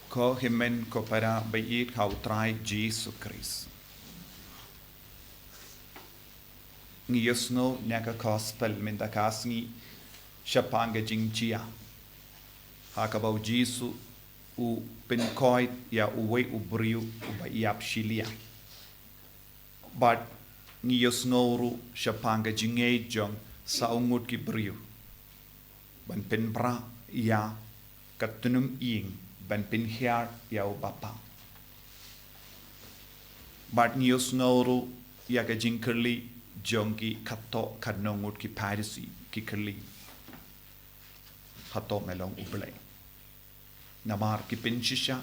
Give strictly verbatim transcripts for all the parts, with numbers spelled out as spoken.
Ko hynmen ko para ba ïeit ha u Trai Jisu Khrist. Ngi ïohsngew na ka gospel mynta ka sngi shaphang ka jingjia ha kaba u Jisu u pynkoit ïa uwei u briew uba ïap shiliang. Bad ngi ïohsngew ruh shaphang ka jingngeit jong saw ngut ki briew ban pynbra ïa ka tnum ïing ban pynhiar ïa u bapang. Bad ngi ïohsngew ruh ïa ka jingkylli jong ki katto katno ngut ki Pharisi, ki kylli: Hato me long U Blei? Namar ki pynshisha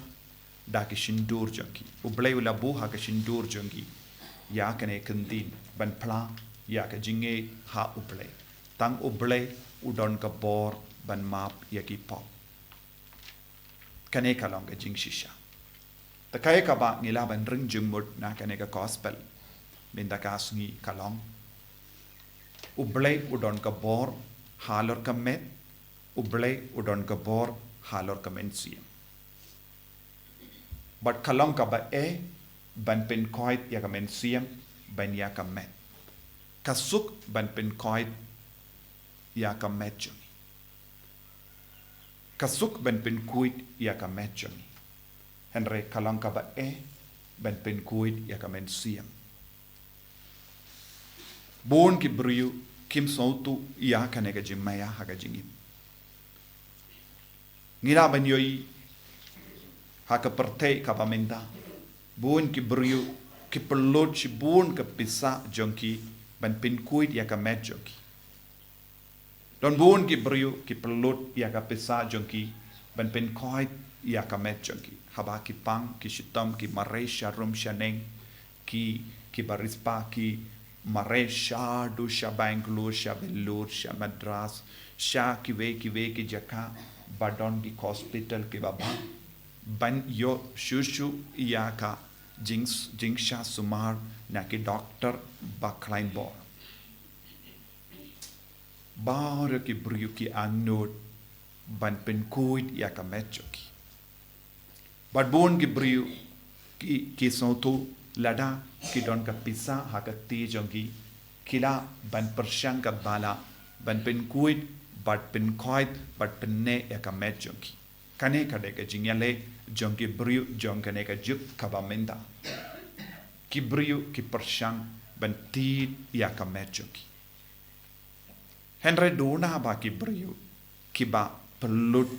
da ki shyntur jong ki. U Blei u la buh ha ka shyntur jong ki ïa kane ka ktien ban phla ïa ka jingngeit ha U Blei. Tang U Blei u don ka bor ban map ïa ki pop. Kane ka long ka jingshisha. Te kaei kaba ngi lah ban ring jingmut na kane ka gospel mynta ka sngi ka long: U Blei u don ka bor halor ka met, U Blei u don ka bor halor ka mynsiem. Bad ka long kaba eh ban pynkoit ïa ka mynsiem ban ïa ka met. Ka suk ban pynkoit ïa ka met jong ngi. Ka suk ban pynkoit ïa ka met jong ngi. Hynrei ka long kaba eh ban pynkoit ïa ka mynsiem. Bun ki briew kim sngewthuh ïa kane ka jingmaïa ha ka jingim. Ngi lah ban ïohi ha ka pyrthei kaba mynta, bun ki briew ki pynlut shibun ka pisa jong ki ban pynkoit ïa ka met jong ki. Don bun ki briew ki pynlut ïa ka pisa jong ki ban pynkoit ïa ka met jong ki. Haba ki pang, ki shitom, ki mareh sha rum sha neng, ki, ki barispa, ki mareh shaduh sha Bangalore, sha Vellore, sha Madras, sha kiwei kiwei ki jaka ba don ki hospital kiba bha ban ïoh shuh shuh ïa ka jing, jingsha sumar na ki doktor ba khlaiñ bor. Baroh ki briew ki angnud ban pynkoit ïa ka met jong ki. Bad bun ki briew ki, ki sngewthuh lada ki don ka pisa ha ka kti jong ki, ki lah ban pyrshang katba lah ban pynkoit bad pynkoit bad pynneh ïa ka met jong ki. Kane ka dei ka jingïaleh jong ki briew jong kane ka juk kaba mynta. Ki briew ki pyrshang ban tied ïa ka met jong ki. Hynrei duna ba ki briew kiba pynlut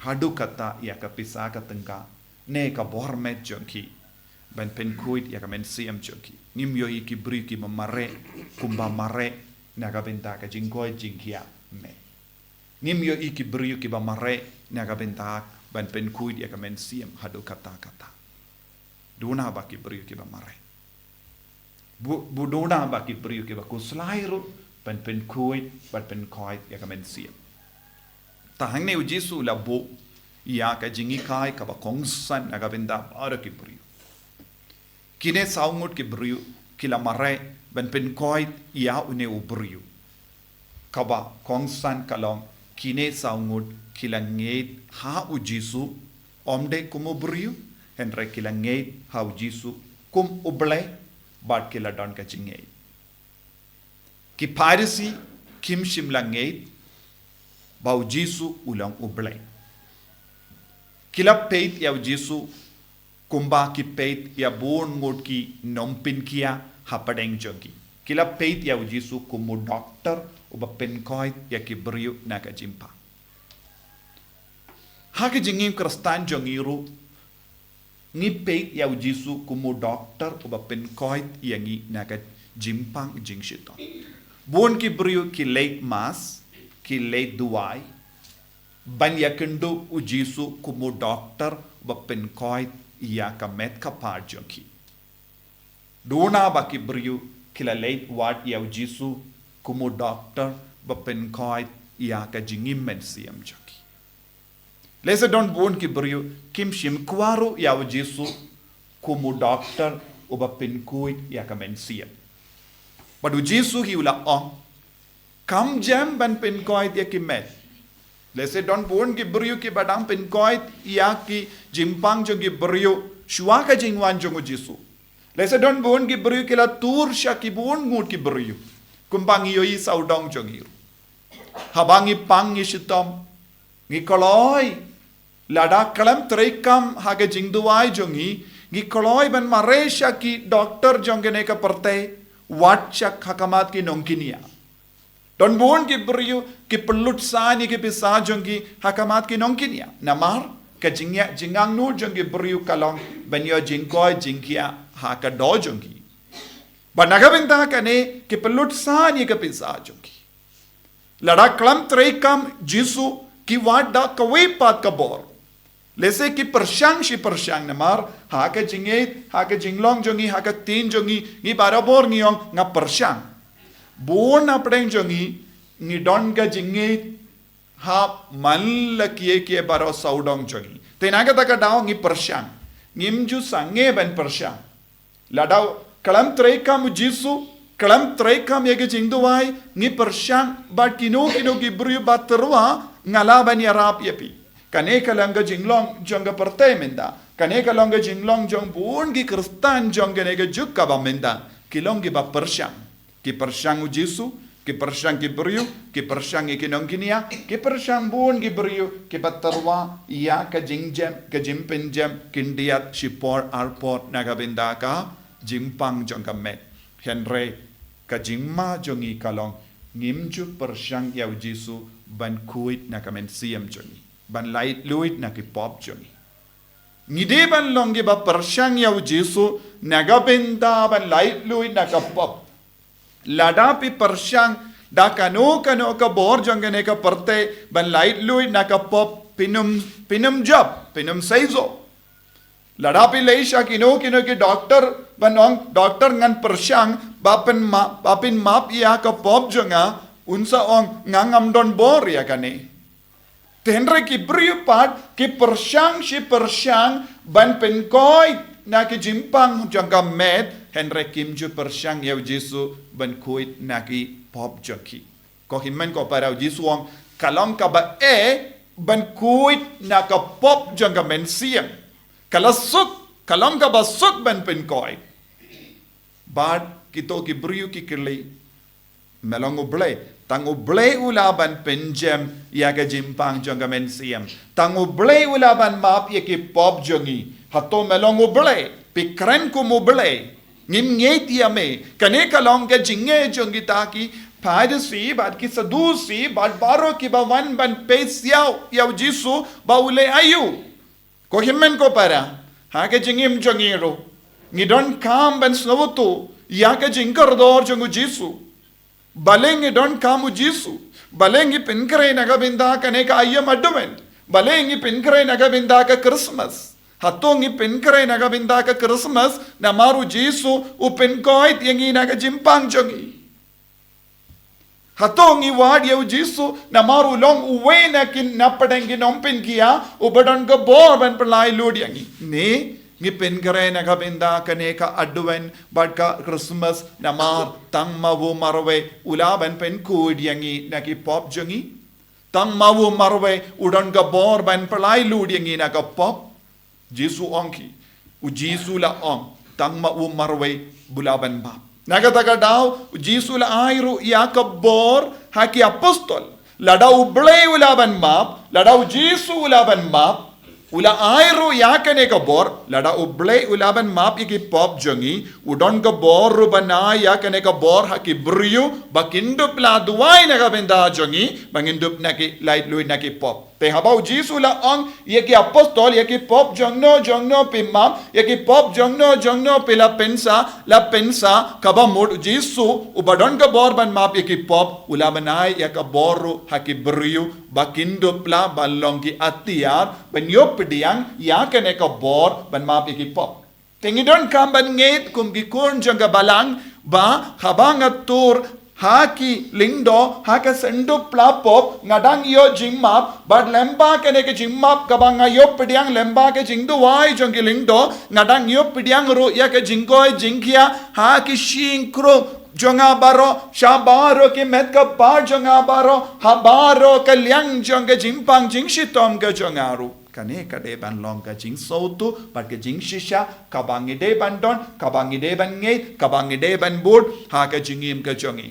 haduh katta ïa ka pisa ka tyngka ne ka bor met jong ki ban pynkoit ïa ka mynsiem jong ki. Ngim ïohi ki briew kiba mareh kumba mareh na ka bynta ka jingkoit jingkhiah met. Ngim ïohi ki briew kiba mareh na ka bynta ban pynkoit ïa ka mynsiem haduh katta katta. Duna ba ki briew kiba mareh. Bu, bu duna ba ki briew kiba khuslai ruh ban pynkoit, ban pynkoit ïa ka mynsiem. Te hangne u Jisu u la buh ïa ka jinghikai kaba kongsan na ka bynta baroh ki briew. Kine saw ngut ki briew ki la mareh ban pynkoit ïa une u briew. Kaba kongsan ka long kine saw ngut ki la ngeit ha u Jisu, ym dei kum u briew, hynrei ki la ngeit ha u Jisu kum U Blei, bad ki la don ka jingngeit. Ki Pharisi kim shym la ngeit ba u Jisu u long U Blei. Ki la peit ïa u Jisu kumba ki peit ïa bun ngut ki nongpynkhiah hapdeng jong ki. Ki la peit ïa u Jisu kum u doktor uba pynkoit ïa ki briew na ka jingpang. Ha ka jingim Khristan jong ngi ruh, ngi peit ïa u Jisu kum u doktor uba pynkoit ïa ngi na ka jingpang jingshitom. Bun ki briew ki leit mass, ki leit duwai, ban ïakynduh u Jisu kum u doktor uba pynkoit ïa ka met ka phad jong ki. Duna ba ki briew ki la leit wad ïa u Jisu kum u doktor uba pynkoit ïa ka jingim mynsiem jong ki. Lehse don bun ki briew kim shym kwah ruh ïa u Jisu kum u doktor uba pynkoit ïa ka mynsiem. Bad u Jisu hi u la ong, kam jem ban pynkoit ïa ki met, Lehse don bun ki briew kiba dang pynkoit ïa ki jingpang jong ki briew shuwa ka jingwan jong u Jisu. Lehse don bun ki briew ki la tur sha ki bun ngut ki briew. Kumba ngi ïohi sawdong jong ngi ruh. Haba ngi pang ngi shitom, ngi kloi. Lada khlem treikam ha ka jingduwai jong ngi, ngi kloi ban mareh sha ki doktor jong kane ka pyrthei, wat sha ha khmat ki nongkynïa. Don bun ki briew ki pynlut saiñ ïa ki pisa jong ki ha khmat ki nongkynïa. Namar ka jingïa jingangnud jong ki briew ka long ban ïoh jingkoit jingkhiah ha ka doh jong ki. Bad na ka bynta kane ki pynlut saiñ ïa ki pisa jong ki. Lada khlem treikam Jisu, ki wad da kawei pat ka bor. Lehse ki pyrshang shi pyrshang namar ha ka jingngeit, ha ka jinglong jong ngi, ha ka ktien jong ngi, ngi barabor ngi ong nga pyrshang. Bun na pdeng jong ngi, ngi don ka jingngeit hap man la kiei kiei baroh sawdong jong ngi. Te na kata ka daw ngi pyrshang. Ngim ju sangeh ban pyrshang. Lada khlem treikam u Jisu, khlem treikam ïa ka jingduwai, ngi pyrshang bad kino kino ki briew ba tyrwa nga lah ban ïarap ïa phi. Kane ka long ka jinglong jong ka pyrthei mynta. Kane ka long ka jinglong jong bun ki Khristan jong kane ka juk kaba mynta. Ki long kiba pyrshang. Ki pyrshang u Jisu, ki pyrshang ki briew, ki pyrshang ïa ki nongkynïa, ki pyrshang bun ki briew, kiba tyrwa ïa ka jingjem, ka jingpynjem khyndiat shipor arpor na ka bynta ka jingpang jong ka met. Hynrei ka jingma jong ngi ka long ngim ju pyrshang ïa u Jisu ban khuid na ka mynsiem jong ngi, ban laitluid na ki pop jong ngi. Ngi dei ban long kiba pyrshang ïa u Jisu na ka bynta ban laitluid na ka pop. Lada phi pyrshang da kano kano ka bor jong kane ka pyrthei ban laitluid na ka pop, phin ym, phin ym jop, phin ym seisoh. Lada phi leit sha kino kino ki doktor ban ong doktor ngan pyrshang ba pynma-, ba phin map ïa ka pop jong nga, un sa ong nga ngam don bor ïa kane. Te hynrei ki briew pat ki pyrshang shi pyrshang ban pynkoit na ki jingpang jong ka met, hynrei kim ju pyrshang ïa u Jisu ban khuid na ki pop jong ki. Ko hynmen ko para, u Jisu u ong ka long kaba eh ban khuid na ka pop jong ka mynsiem. Ka la suk, ka long kaba suk ban pynkoit. Bad kito ki briew ki kylli, me long U Blei? Tang U Blei u lah ban pynjem ïa ka jingpang jong ka mynsiem. Tang U Blei u lah ban map ïa ki pop jong ngi. Hato me long U Blei? Phi kren kum U Blei? Ngim ngeit ïa me. Kane ka long ka jingeh jong kita ki Pharisi bad ki Sadusi bad baroh kiba wan ban peit ïa u Jisu ba u leh aïu. Ko hynmen ko para, ha ka jingim jong ngi ruh ngi donkam ban sngewthuh ïa ka jingkordor jong u Jisu. Balei ngi donkam u Jisu? Balei ngi pynkhreh na ka bynta kane ka aïom Advent? Balei ngi pynkhreh na ka bynta ka Christmas? Hato ngi pynkhreh na ka bynta ka Christmas namar u Jisu u pynkoit ïa ngi na ka jingpang jong ngi? Hato ngi wad ïa u Jisu namar u long uwei na ki, na pdeng ki nongpynkhiah uba don ka bor ban pynlait luid ïa ngi? Ne ngi pynkhreh na ka bynta kane ka Advent bad ka Christmas namar tang ma u marwei u lah ban pynkhuid ïa ngi na ki pop jong ngi? Tang ma u marwei u don ka bor ban pynlait luid ïa ngi na ka pop? Jisu ong ki, u Jisu la ong tang ma u marwei u lah ban map. Na kata ka daw u Jisu la ai ruh ïa ka bor ha ki apostol. Lada U Blei u lah ban map, lada u Jisu u lah ban map, u la ai ruh ïa kane ka bor. Lada U Blei u lah ban map ïa ki pop jong ngi, u don ka bor ruh ban ai ïa kane ka bor ha ki briew ba kin dup la duwai na ka bynta jong ngi, ba ngin dup na ki, lait luid na ki pop. Te haba u Jisu la ong ïa ki apostol, ïa ki pop jongno jongno phi map, ïa ki pop jongno jongno phi la pynsa, la pynsa, kaba mut u Jisu uba don ka bor ban map ïa ki pop u lah ban ai ïa ka bor ruh ha ki briew ba kin dup la ban long ki atiar ban ïoh pdiang ïa kane ka bor ban map ïa ki pop. Te ngi donkam ban ngeit kum ki khun jong ka balang ba haba nga tur ha ki lyngdoh, ha ka sngewthuh pla pop, nga dang ïoh jingmap, bad lyngba kane ka jingmap kaba nga ïoh pdiang lyngba ka jingduwai jong ki lyngdoh, nga dang ïoh pdiang ruh ïa ka jingkoit jingkhiah ha ki shyieng krung jong nga baroh, sha baroh ki met ka par jong nga baroh, ha baroh ka liang jong ka jingpang jingshitom ka jong nga ruh. Kane ka dei ban long ka jingsngewthuh bad ka jingshisha kaba ngi dei ban don, kaba ngi dei ban ngeit, kaba ngi dei ban bud ha ka jingim ka jong ngi.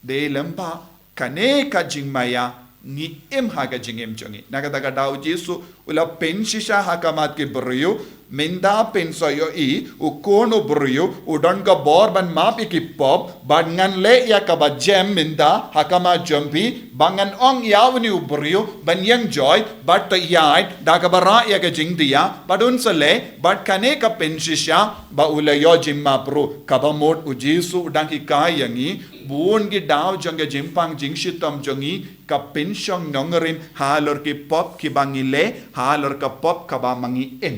Dei lympat kane ka jingmaïa ngi im ha ka jingim jong ngi. Na kata ka daw u Jisu u la pynshisha ha khmat ki briew, mynta pynshai ïa i, u Khun u briew u don ka bor ban map ïa ki pop, bad ngan leh ïa kaba jem mynta ha khmat jong phi, ba ngan ong ïa une u briew ban ïeng joi bad to ïaid da kaba rah ïa ka jingdia, bad un sa leh. Bad kane ka pynshisha ba u la ïoh jingmap ruh, kaba mut u Jisu u dang hikai ïa ngi, bun ki daw jong ka jingpang jingshitom jong ngi ka pynshong nongrim halor ki pop kiba ngi leh, halor ka pop kaba ma ngi im.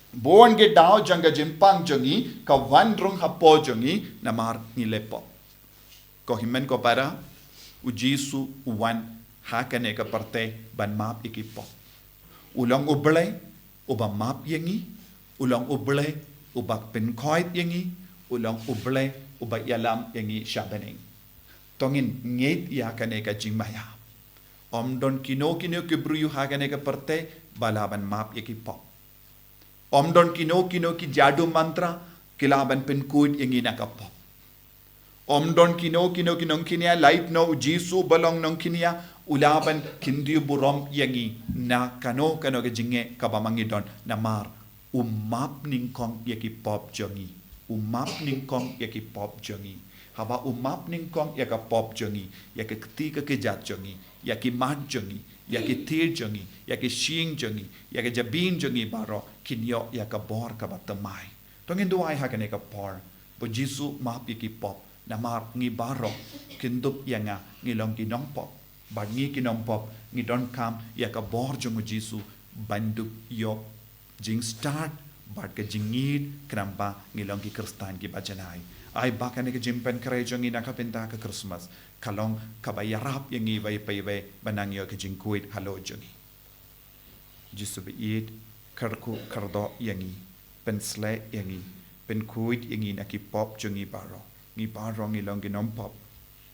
Bun ki daw jong ka jingpang jong ngi ka wan rung hapoh jong ngi namar ngi leh pop. Ko hynmen ko para, u Jisu u wan ha kane ka pyrthei ban map ïa ki pop. U long u Blei uba map ïa ngi, u long u Blei uba pynkhuid ïa ngi, u long u Blei uba ïalam ïa ngi sha bneng. To ngin ngeit ïa kane ka jingmaïa. Ym don kino kino ki briew ha kane ka pyrthei ba lah ban map ïa ki pop. Ym don kino kino ki jadu mantra ki lah ban pynkhuid ïa ngi na ka pop. Ym don kino kino ki nongkñia, lait noh u Jisu ba long nongkñia u lah ban kyndiah burom ïa ngi na kano kano ka jingeh kaba ma ngi don, namar u map nyngkong ïa ki pop jong ngi. U map nyngkong ïa ki pop jong ngi. Haba u map nyngkong ïa ka pop jong ngi, ïa ka kti ka kjat jong ngi, ïa ki mat jong ngi, ïa ki tied jong ngi, ïa ki shyieng jong ngi, ïa ka jabieng jong ngi baroh kin ïoh ïa ka bor kaba thymmai. To ngin duwai ha kane ka por ba u Jisu map ïa ki pop, namar ngi baroh, kyndup ïa nga, ngi long ki nongpop. Bad ngi ki nongpop ngi donkam ïa ka bor jong u Jisu ban dup ïoh jingstad bad ka jingïeit khnang ba ngi long ki Khristan kiba janai. Ai ba kane ka jingpynkhreh jong ngi na ka bynta ka Christmas ka long kaba ïarap ïa ngi iwei pa iwei ban nang ïoh ka jingkhuid halor jong ngi. Jisu ba ïeit, kyrkhu kyrdoh ïa ngi, pynshlei ïa ngi, pynkhuid ïa ngi na ki pop jong ngi baroh. Ngi baroh ngi long ki nongpop.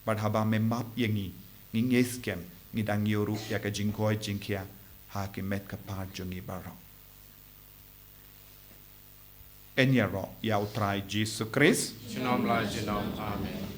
Bad haba me map ïa ngi, ngi ngeit skhem ngi dang ïoh ruh ïa ka jingkhuid jingkhiah ha ki met ka pop jong ngi baroh. Yn ïaroh ïa u Trai Jisu Khrist. Junom la junom. Amen.